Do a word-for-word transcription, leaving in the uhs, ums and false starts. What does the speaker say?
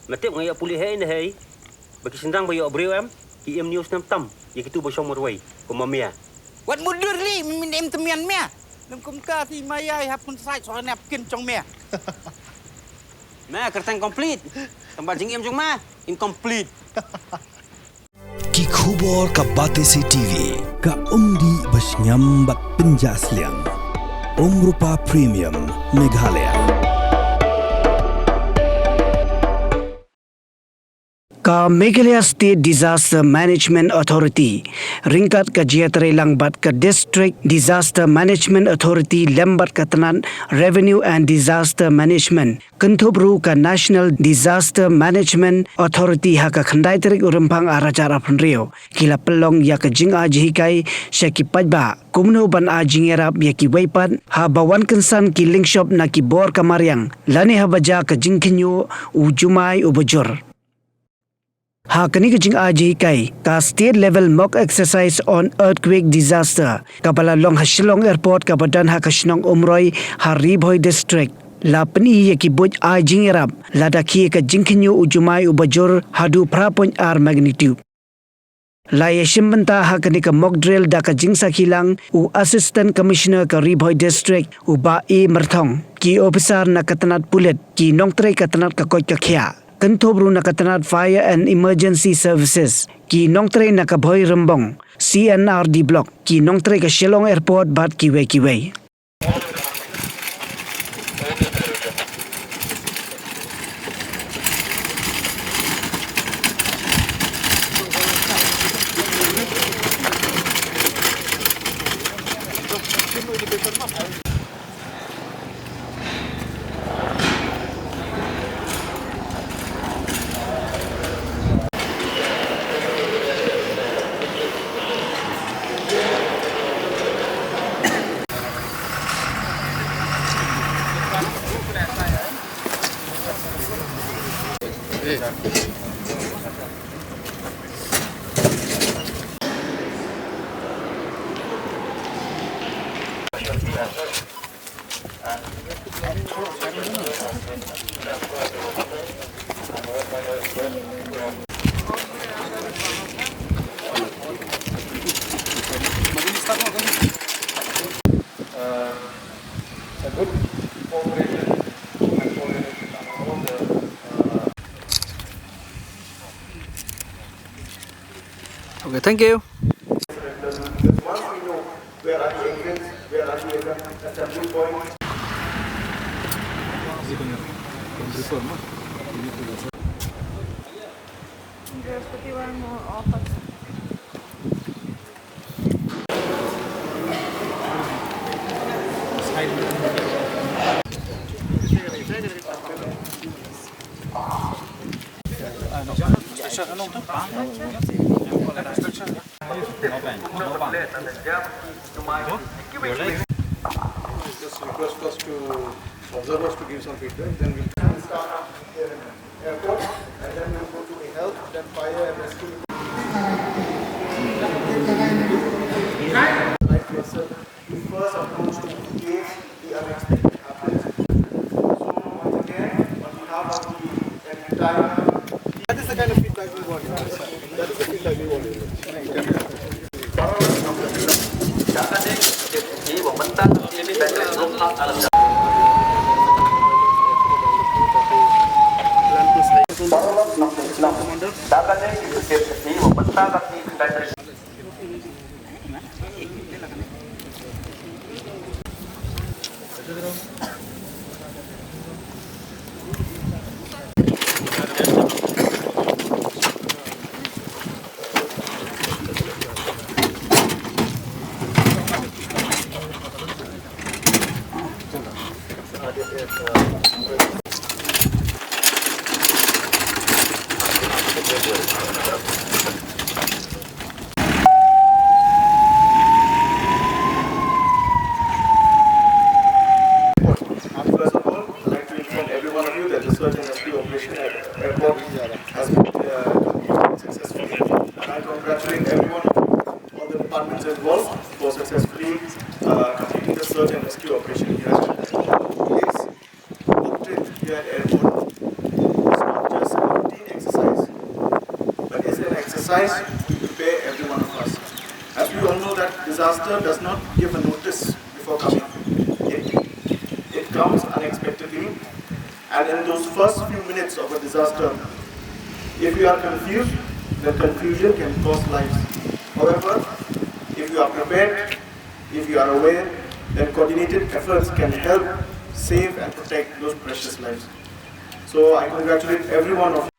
Me tip nga ïoh pule hei ne hei. Ba ki shynrang ba ïoh briew em, ki im news nem tam ïa kitu ba shong marwei kum ma mia. Wat mudur li, me min im temian mia. Lem kumta ti ma ïai hap kun sait soal nep kin jong mia. Me kyrteng complete. Tang ba jingim jong me incomplete. Ki khubor ka Batesi T V, ka umdih ba shngiam bad pynjah sliang. Umrupa Premium, Meghalaya. Ka Meghalaya State Disaster Management Authority, ryngkat ka jingïatreilang bad ka District Disaster Management Authority lem bad ka tnat Revenue and Disaster Management, kynthup ruh ka National Disaster Management Authority, ha ka khyndai tarik u Rymphang ar hajar arphew hynriew, ki la pynlong ïa ka jingai jinghikai sha ki paidbah kumno ban ai jingïarap ïa kiwei pat haba wan kynsan ki lyngshop na ki bor ka mariang lane haba jia ka jingkhynñiuh u jumai uba jur. Ha kane ka jingai jinghikai, ka State Level Mock Exercise on Earthquake Disaster, kaba la long ha Shillong Airport kaba don ha ka shnong Umroi, ha Ri Bhoi District, la pyni ïa ki buit ai jingïarap lada khie ka jingkhynñiuh u jumai uba jur haduh phra point ar magnitude. La ïashim bynta ha kane ka mock drill da ka jingsakhi lang u Assistant Commissioner ka Ri Bhoi District, u Bah A Myrthong, ki ophisar na ka tnat pulit, ki nongtrei ka tnat ka koit ka khiah, kynthup ruh na ka tnat Fire and Emergency Services, ki nongtrei na ka Bhoi Rymbong C and R D Block, ki nongtrei ka Shillong Airport bad kiwei kiwei. Okay, thank you. Where are the exits? Where are the assembly points? বৃহস্পতিবাৰ মোৰ অফ আছে। Just request us to observers to give some feedback, then we'll start at the airport, and then we'll go to the health, then fire and rescue. Right person. We first approach to case the unexpected happens. So once again, on behalf of the entire, that is the kind of feedback we want. That is the feedback we want. First of all, I'd like to inform every one of you that the search and rescue operation at airport has been, uh, completed successfully. And I congratulate every one of you, all the departments involved, for successfully, uh, completing the search and rescue operation here. All the delays obtained here at airport is not just Guys, to prepare every one of us. As we all know that disaster does not give a notice before coming. It, it comes unexpectedly, and in those first few minutes of a disaster, if you are confused, then confusion can cost lives. However, if you are prepared, if you are aware, then coordinated efforts can help save and protect those precious lives. So I congratulate every one of